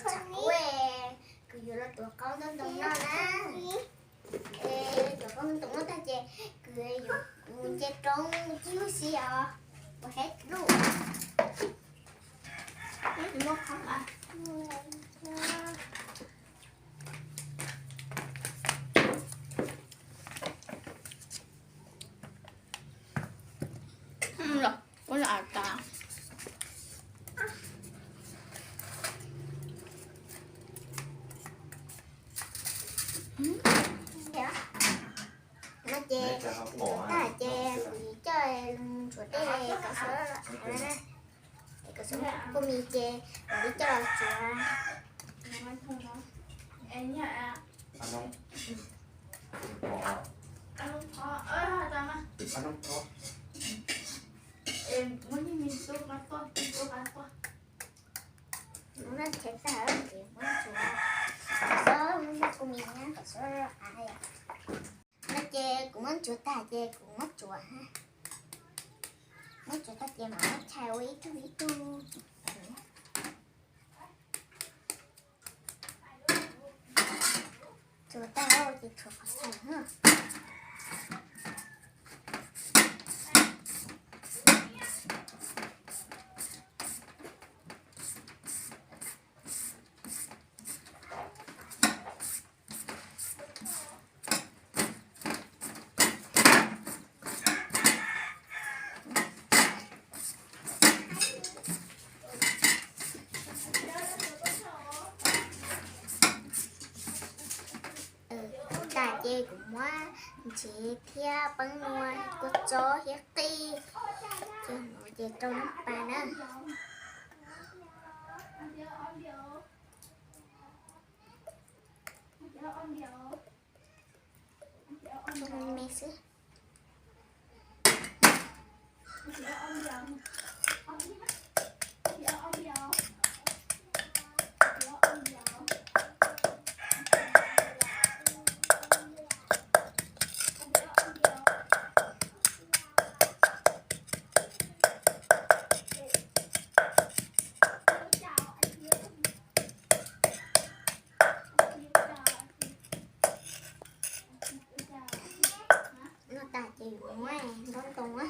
Tsam ub, kuv yuav los tuav qaub ntaub ntoo noj na. Tuav qaub ntaub ntoo noj tag ces kuv yuav mus nce roob ib lub xwb os. Ua heb lub. Ua a tas. No ces tag ces kuv coj mus ntxuav dej kom sawv av na. Kom sawv av, kuv mis ces kuv coj los tsuav. Kuv ntxuav tag ces kuv muab ntxuav tag ces kuv muab tsuav, muab tsuav tag ces mam muab tshais ua ib tug ib tug. Tsuav tag ces tshuav qhov txhais na. Tag ces kuv muab ntsev thiab peeb nua, kua txob thiab qij, ces rau lub pas na. Me xwb. Noj tag ces yuav muab ntaub ntoo a.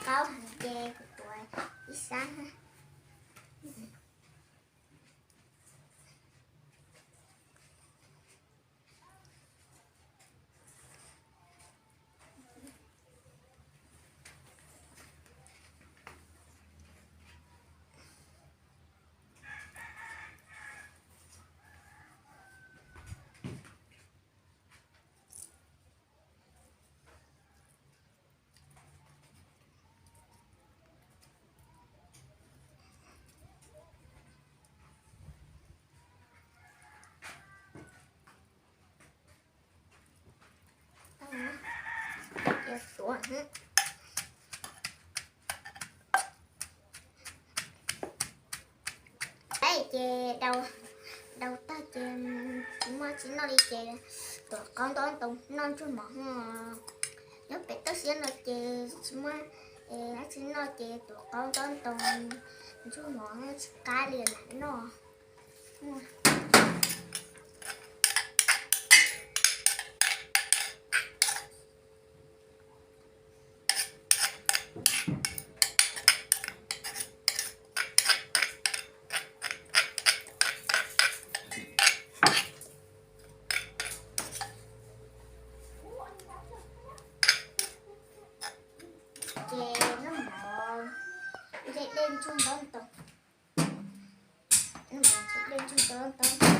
Qaub heev ces kuv tuav ib sab. Ces dau tag ces tsis muaj dab tsi noj li ces tuav qaub ntaub ntoo noj ntsuag mov. Nyob pem toj siab no ces tsis muaj dab tsi noj ces tuav qaub ntaub ntoo ntsuag mov tsis qab li lam noj. Ces noj mov, nce dej ntsuag ntaub ntoo. Noj mov nce dej ntsuag ntaub ntoo.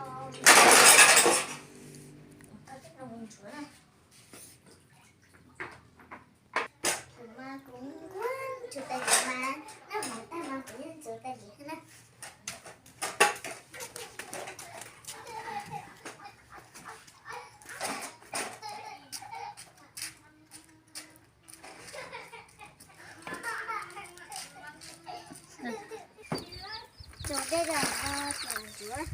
Kuv mas kuv nquag ntsuag tag kis mas, noj mov tag mas kuv yeej ntsuag tag kis na. Tso dej los tso ntsuav.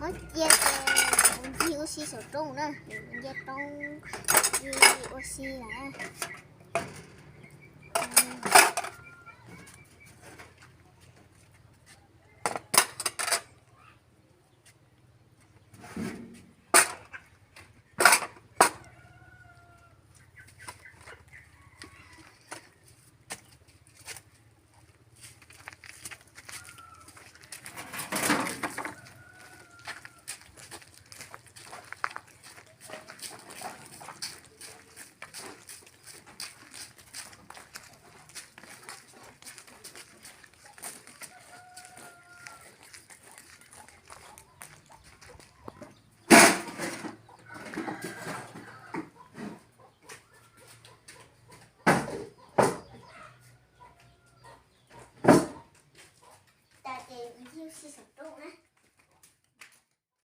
Muab cia ces kuv ncig ua si saum roob na, ncig roob ua si lawm. Tas ces ncig ua si saum roob na.